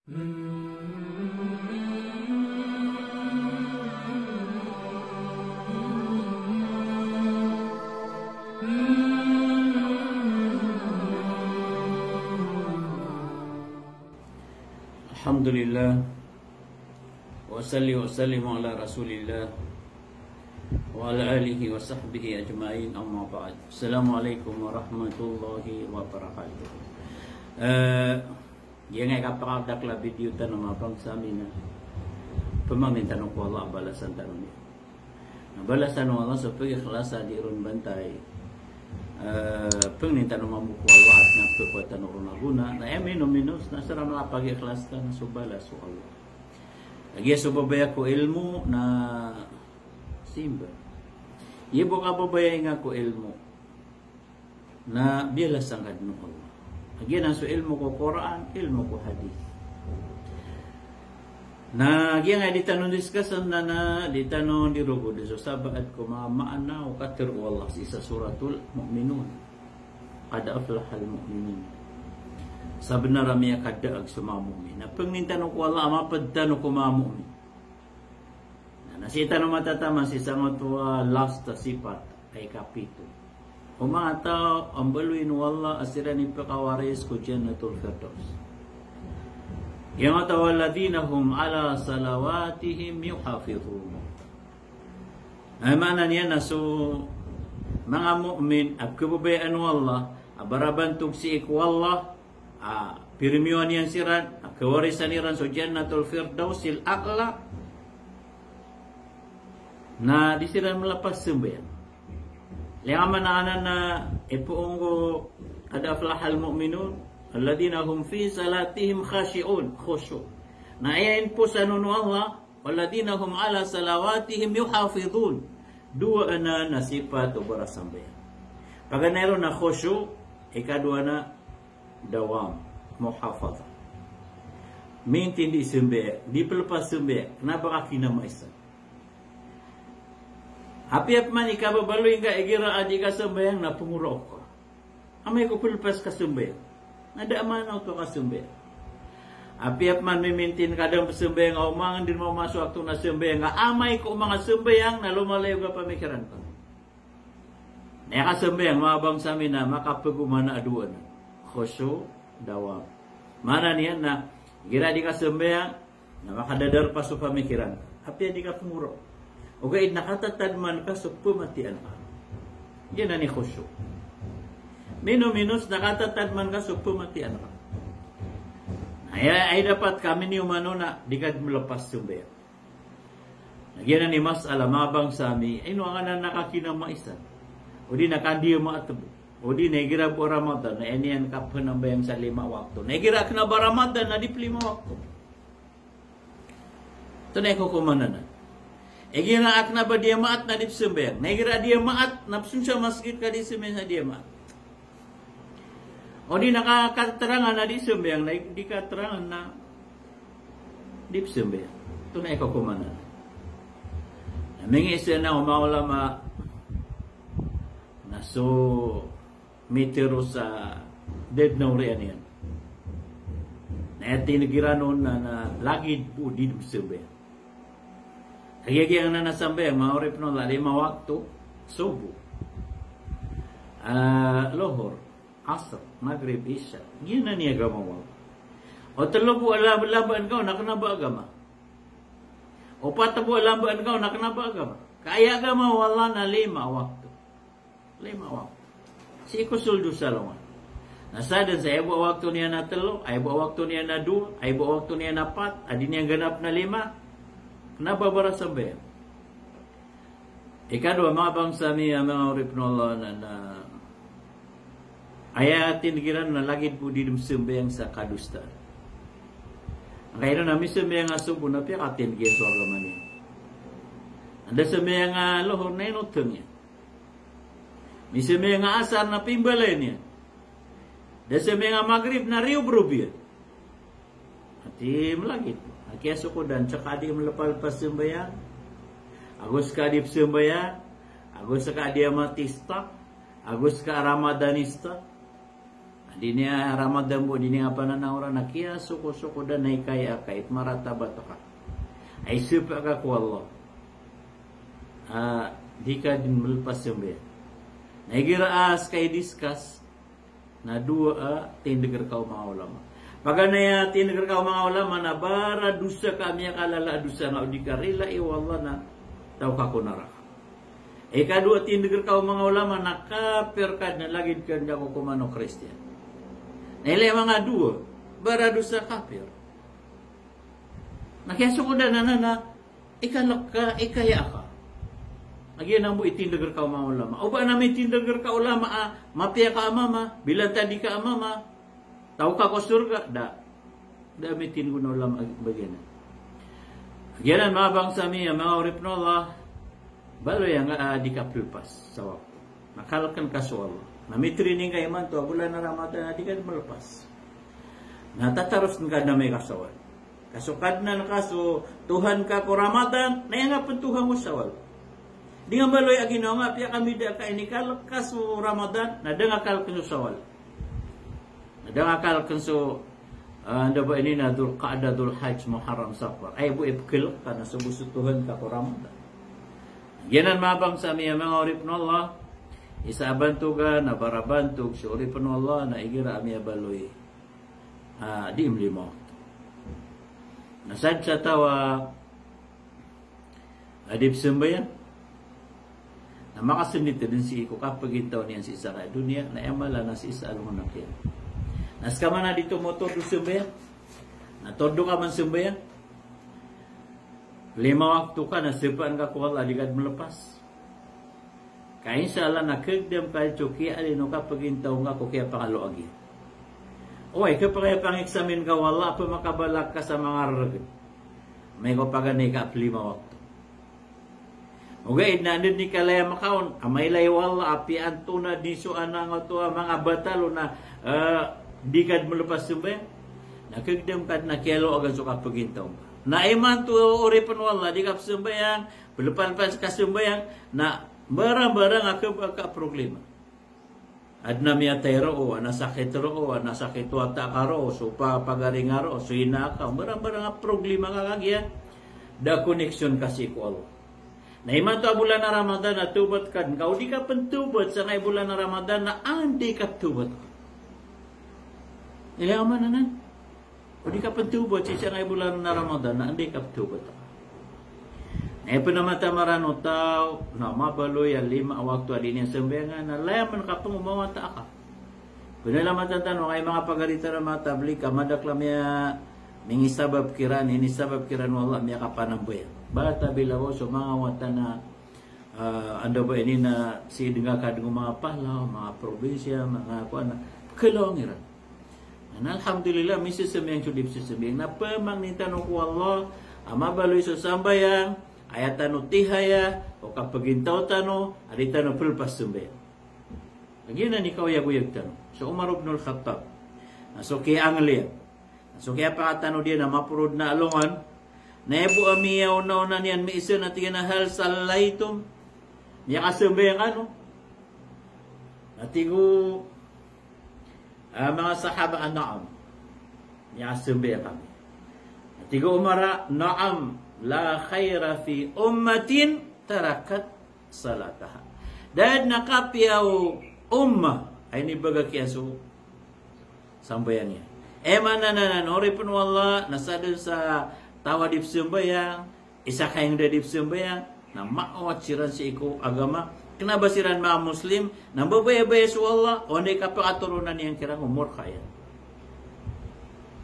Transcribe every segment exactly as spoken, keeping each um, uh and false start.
Alhamdulillah. Wa salli wa sallim ala Rasulillah wa ala alihi wa sahbihi ajma'in, amma ba'd. Assalamu alaikum warahmatullahi wabarakatuh. Eh, giyangkai a kapakadakl a video tano manga bangsa mi na pamangnin tano ko Allah a balasan tano niyan. Na balasan o Allah so pagikhlas a di ron bantay. Eh, pangnin tano mambo ko Allah a adn a pkhakowa tano ron a gona. Na aya minominos na sii ron a pagikhlas ka na so balas o Allah. Lagid so babaya ko ilmo na simba. Aya bo kababaya nga ko ilmo na biyalasan ka dn o Allah. Lagid anan so ilmo ko Qur'an, ilmo ko hadith. Na giyangkai a di tano discuss anan na di tano di rogod so sabaad ko manga maana o katharo o Allah sii sa Suratul Mu'minun. Qad aflahal mu'minun. Sabnar a miyakadaag so manga mu'min. Na pangnin tano ko Allah a mapd tano ko manga mu'min. Na, na sii tano matataman sii sa ngoto a last a sipat, a ikapito. O manga taw a mbaloyin o Allah a siran i pkawaris ko Jannatul Firdaus. Giyangkoto a walladhina hum ala salawatihim yuhafidhun. Aya maana niyan na so manga mu'min a pkhababayaan o Allah, a barabantog sii ko Allah, a pirmiyowan iyan siran, a khawarisan iran so Jannatul Firdausil A'la, na di siran mlpas sambayang. Lagid a maana anan na ipoon ko qad aflahal mu'minun, alladhina hum fi salatihim khashi'un, khushu'. Na aya inposan on o Allah, walladhina hum ala salawatihim yuhafidhun. Dowa anan a sipat o barasambayang. Paganay ron na khushu', ikadowa na dawam, muhafadha. Mintin di sambayang, di plpas sambayang, kna ba ka kinamaisan. Apiya pman i kababaloy ngka igira a di ka sambayang na pngorook ka. Amay ko plpas ka sambayang. Na da a maana oto a kasambayang. Apiya pman mimintin ka dn pzambayang a oman dn mawma so wakto na sambayang ka, amay ko oman ka sambayang na lomalayo ka pamikiran ka. Na aya kasambayang, manga bangsa mi, na makapagomana a dowa anan. Khushu', dawam. Maana niyan na igira di ka sambayang na makadadarpa so pamikiran ka. Apiya di ka pngorook. Ogaid na katatadman ka so pmatiyaan ka. Giyanan i khushu'. Minominos na katatadman ka so pmatiyaan ka. Na aya, aya dapat ka miniyoman on na di ka dn mlpas sambayang. Na giyanan i masala, manga bangsa mi, ino angkanan a kakinamaisan. O di na kandiyamaat bo. O di na igira bo Ramadan, na aya niyan kapnambayang sa lima wakto. Na igira kna ba Ramadan, na di plima wakto. Oto na ikokoman anan. Igira kna ba diyamaat na di pzambayang. Na igira diyamaat, na pzon sa masgit ka di sambayang sa diyamaat. O di na ka, katerangan na di sambayang, na di katerangan na di pzambayang. Oto na ikokoman anan. Na mingiza na o manga ulama na so mitero sa da dn a oriyan iyan. Na aya tindg iran on na, na lagid bo di dn pzambayang. Kagiya giyanan a sambayang, manga oripn o Allah, lima wakto, subuh, ah, lohor, asr, magrib, isha. Giyanan i agama o Allah. O tlo bo a lab-, lambaan ka on na kna ba agama. O pat bo a lambaan ka on na kna ba agama. Ka aya agama o Allah na lima wakto. Lima wakto. Sii ko soled o salongan. Na sadn sa aya bo a wakto niyan na tlo, aya bo a wakto niyan na dowa, aya bo a wakto niyan na pat, a di niyan ganapn a lima, kna ba barasambayang. Ikadowa, manga bangsa mi, a manga oripn o Allah, na, na aya tindg iran na lagid bo di dn pzambayang sa kadosaan. Angkaino na misambayang a subuh na piyakatindg iyan so agama niyan. Anda sambayang a lohor na inotng iyan. Misambayang a asar na pimbalayan iyan. Da sambayang a magrib na riyob-rob iyan. Ati mlagid. A kiyasokodan, ska a di mlpalpas sambayang, ago ska a di pzambayang, ago ska a di amatista, ago ska a Ramadanista. Di niyan Ramadan bo, di niyan pananaoran, na kiyasokosokodan na ikaya ka, it maratabat ka. Ay sepa ka ko Allah. Ah, di ka dn melepas sambayang. Na igira a ska i-discuss, na dowa a tindg rka o manga ulama. Paganay a tindg rka o manga ulama na baradosa ka a miyakalala a dosa nga o di ka rilai o Allah na taw ka ko naraka. Ikadowa a tindg rka o manga ulama na kapir ka dn a lagid ka dn a kokoman o Kristiyan. Na ilay manga dowa, baradosa, kapir. Na kiyasokodan anan na ikalk ka, ikaya ka. Agiya nan bo itindg rka o manga ulama. O ba na mitindg rka o ulama a mapiya ka a mama, bilantadi ka a mama, taw ka ko sorga, da. Da mitindg o ulama a bagian anan. Agiya nan, manga bangsa mi a manga oripn o Allah, baloy angka a di ka pelepas sa wakto. Na kalkn ka so Allah. Na mitraining ka imanto a bolan a Ramadan a di ka melepas. Na tataros ka dn a miyakasawal. Ka so Kadnan ka, so Tuhan ka ko Ramadan, na aya nga pn Tuhan ko Shawwal. Di nga baloy a ginawa nga, apiya ka mida ka inikalk ka so Ramadan, na da nga kalkn so Shawwal. Na da nga kalkn so, ah, anda ba ini na Dhul Qa'dah, Dhul Hajj, Muharram, Safar. Ay bo ipklk ka na so bo so Tuhan ka ko Ramadan. Giyanan, manga bangsa mi a manga oripn o Allah, isa a bantogan a barabantog so oripn o Allah na igira a miyabaloy a di mlima wakto. Na sadn sa taw a di pzambayang, na makasndit dn sii ko kapagintaw niyan sii sa doniya, na aya mala na sii sa alongan a kiyamat. Na ska man a di tomo totoro sambayang, na totoro ka man sambayang, lima wakto ka na sepaan ka ko Allah a di ka dn mlepas. Ka insha Allah na kagdam ka so kiyaadn o kapagintaw nga ko kiyapangaloa giya. Oway, kapakay pangeksamin ka o Allah a pmakabalak ka sa manga rrgn. Amay ko paganay ka a plima wakto. Ogaid na anda dn i kalaya makaon, amay laya o Allah, apiya antonaa dn so anangoto a manga batal on na, eh, di ka dn mlepas sambayang. Na kagdam ka dn a kiyaloa ka so kapagintaw nga. Na imanto oripn o Allah, di ka pzambayang, Pelepas-lepas ka sambayang, na mbarang-mbarang a kep-, ka problema. Adn a miyatay roo, adn a sakit roo, adn a sakit o wata ka roo, so pa-, pagari nga roo, so ina ka, mbarang-mbarang a problema ka kagiya, da connection ka sii ko Allah. Na imanto a bolan a Ramadan na tawbat ka dn, ka o di ka pn tawbat sangkai bolan a Ramadan na anda i kaptawbat ka. Ilay oman anan. O di ka pn tawbat sii sangkai bolan a Ramadan na anda i kaptawbat ka. Na aya pn a mata a Maranaw taw na mabaloy a lima a wakto a di niyan sambayangan na laya man ka pn o mawata ka. Pn a lamatan tano angkai manga pagari tano a manga tablig ka madakl a miya-, mingisabap kiran, inisabap kiran o Allah a miyakapanambayang. Ba tabilaw so manga wata na Ah, anda ba ini na sii dn ka kadn o manga palaw, manga probinsiya, manga kowan, pkhalawang iran. Na alhamdulillah, misasambayang so di pzasambayang. Na pamangnin tano ko Allah a mabaloy so sambayang, aya tano tihaya o kapagintaw tano a di tano plpas sambayang. Lagid anan i kaoyagoyag tano so Umar ibn al-Khattab, na so kiyaangl iyan, so kiyapakatano diyan a maporo dn a alongan, na aya bo a miyaona-ona niyan miiza na tig iyan a, "Hal sallaytum?" Miyakasambayang kano? Na tig o, ah, manga sahaba a, "Na'am. Miyakasambayang kami." Na tig o Umar a, "Na'am, la khayra fi ummatin tarakat salataha." Da dn a kapiya o ummah a inibagak iyan so sambayang iyan. Aya maana nan, oripn o Allah, na sadn sa taw a di pzambayang, isa ka ingd a di pzambayang, na maawat siran sii ko agama. Kna ba siran manga Muslim, na mbabayabaya so Allah o anda i kapakatoronan iyan kiran ko morka iyan.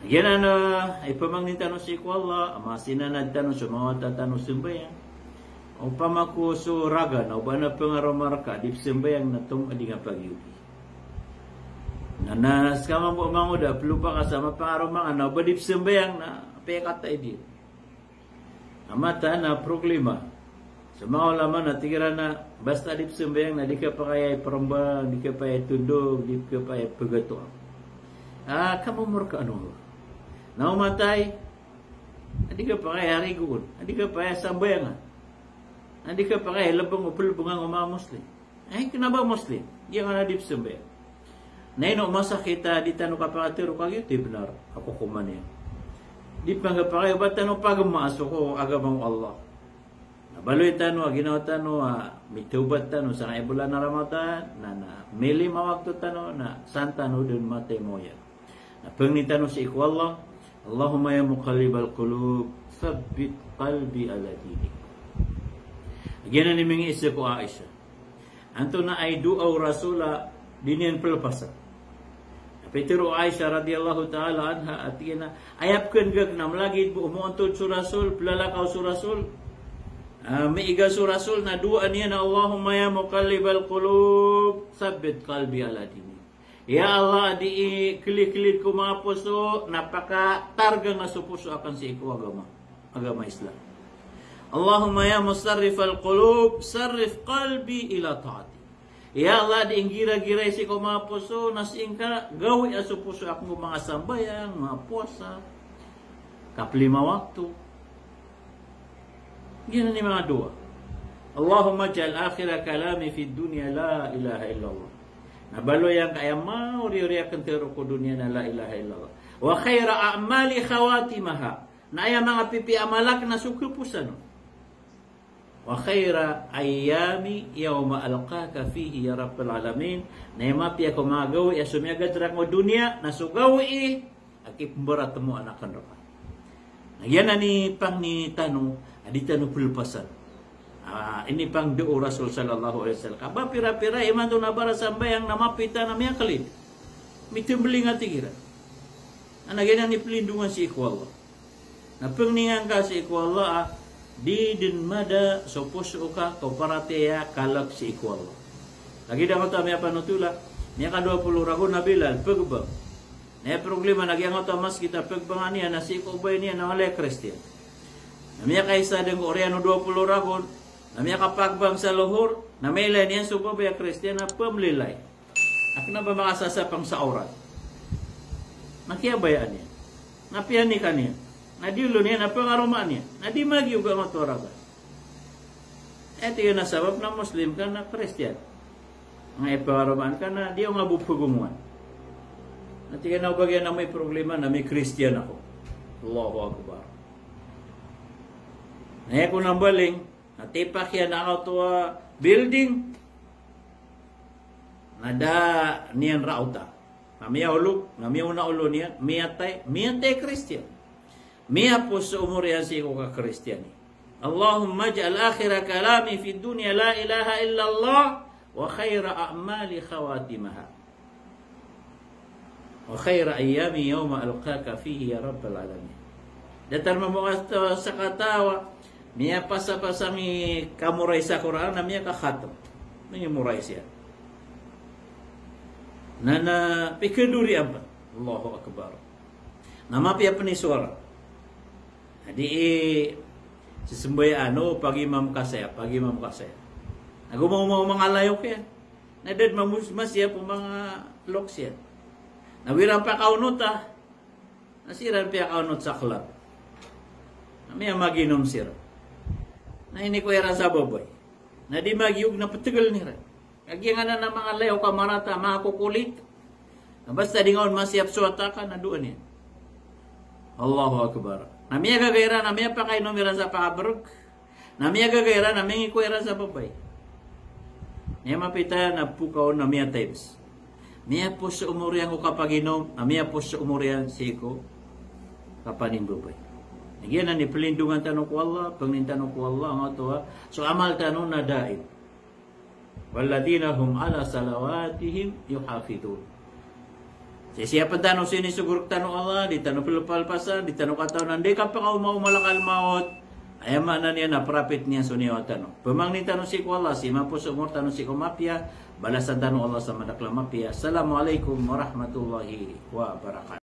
Giyanan, ah, ipamangnin tano sii ko Allah a masinanad tano so manga wata tano sambayang. Opama ko so raga na o ba na pangaroma rka a di pzambayang na tom a di nga pagiyogi. Na, na ska mambo mangoda, plopa ka sa mapangaroma nga na o ba di pzambayang na pekatay di. A mataan a problema. So manga ulama na tig iran a basta di pzambayang na di kapakay a iprmbang, di kapakay a itondog, di kapakay a ipgatoang. Ah, kamomorkaan o Allah. Na o matay, a di kapakay a rigoon, a di kapakay a sambayangan, a di kapakay a lbng o plbngan o manga Muslim. Ay, kna ba Muslim? Giyangkanan a di pzambayang. Na ino masakit a di tano kapakatero ka giyoto i bnar a kokoman iyan. Di pangapakay o ba tano pagmaa so ko agama o Allah. Na baloy tano a ginawa tano a mitawbat tano sangkai bolan a Ramadan, na, na milima wakto tano, na san tano dn matay mawaya. Na pangnin tano sii ko Allah, Allahumma ya muqallibal qulub, thabbit qalbi ala dinik. Giyanan i mingiza ko Aisha. Antonaa i doa o Rasul a di niyan plpasa? Na pitharo o Aisha radhiyallahu ta'ala anha a tig iyan a, aya pkhan'g akn a mlagid bo o moontod so Rasul, plalakaw so Rasul, ah, miiga so Rasul, na dowaan iyan a, Allahumma ya muqallibal qulub, thabbit qalbi ala dinik. Ya Allah, di i kliklid ko manga poso, na pakatarga nga so poso akn sii ko agama, agama Islam. Allahumma ya musarrifal qulub, sarrif qalbi ila ta'atik. Ya Allah, di i nggiragiray sii ko manga poso, na sii ngka gawii a so poso akn ko manga sambayang, manga powasa, kaplima wakto. Giyanan i manga doa. Allahumma ij'al akhira kalami fid dunya la ilaha illallah. Na baloy angkaya maoriori akn tero ko doniya na la ilaha illallah. Wa khaira a'mali khawatimaha. Na aya manga pipiya a amal akn na so khaposan on. Wa khaira ayyami yawma alqaka fihi ya rabbal alamin. Na aya mapiya ko manga gawii a so miyagatrak ko doniya na so gawii a kipmbaratmoan akn rka. Na giyanan i pangnin tano a di tano plpasan. Ah, ini pangdoa o Rasul sallallahu alaihi wasallam. Ka ba pirapira imanto na barasambayang na mapita na miyaklid. Mitmbling a tig iran. Na giyanan i plindongan sii ko Allah. Na pangningan ka sii ko Allah a di dn mada so poso ka ko paratiyaya kalk sii ko Allah. Lagid angkoto a miyapanothol a miyakadowa polo ragon a Bilal, pagbang. Na aya problema na giyangkoto a masgit a pagbangan iyan na sii ko obay niyan na walay a Kristiyan. Na miyakaisa dn ko oriyan o dowa polo ragon, na miyakapagbang sa lohor, na mailay niyan so babay a Kristiyan a pmlilay. Na kna ba makasasapang sa awrat. Na kiyabayaan iyan. Na piyanikan iyan. Na diyolon iyan, na pangaromaan iyan. Na di magiyog angkoto a raga. Eh, tig iyan a sabap na Muslim ka na Kristiyan. Nga ipangaromaan ka na di ako nga bo pgomowan. Na tig iyan a o ba giyanan i problema na mi-Kristiyan ako. Allahu Akbar. Na aya ko nambaling, na tipak iyan angkoto a building. Na da niyan raota. Na miyaolog, na miyaona olo niyan, miyatay, miyatay a Kristiyan. Miyapos so omor iyan sii ko ka-Kristiyani. Allahumma ij'al akhira kalami fid dunya la ilaha illallah wa khaira a'mali khawatimaha. Wa khaira ayyami yawma alqaka fihi ya rabbal alamin. Datar mambo ka sakataw a miyapasapasang i kamorais a Qur'an a miyakakhatm. Miyamemorize iyan. Na, na pikadori ampat. Allahu Akbar. Na mapiya pn i sowara. Na di i sismbayaan o pagimam ka saya, pagimam ka saya. Na gomaoma o manga layok iyan. Na da dn mamosmas iyan ko manga loks iyan. Na o iran pakaonota. Na siran piyakaonot sa club. Na miyamaginom siran. Na inikowa iran sa babay. Na di magiyog na ptgln iran. Kagiya giyanan a manga layok a marata, manga kokolit. Na basta di nga on masiyap so wata ka na dowa niyan. Allahu Akbar. Na miyagaga iran, na miyapakainom iran sa pakabrg. Na miyagaga iran, na miyangikowa iran sa babay. Miyamapita na pokaw na miyatay bs. Miyapos so omor iyan ko kapaginom, na miyapos so omor iyan sii ko kapanimbabay. Na giyanan i plindongan tano ko Allah, pangnin tano ko Allah, angkoto a so amal tano na daim. Walladhina hum ala salawatihim yuhafidhun. Sisiyapn tano so inisogork tano o Allah, di tano plpalpasan, di tano katawan a di kapakaoma o malakal mawt. Aya maana niyan na prapit niyan so niyawa tano. Pmangnin tano sii ko Allah, sii mapos so omor tano sii ko mapiya, balasan tano o Allah sa madakl a mapiya. Assalamu alaikum warahmatullahi wabarakatuh.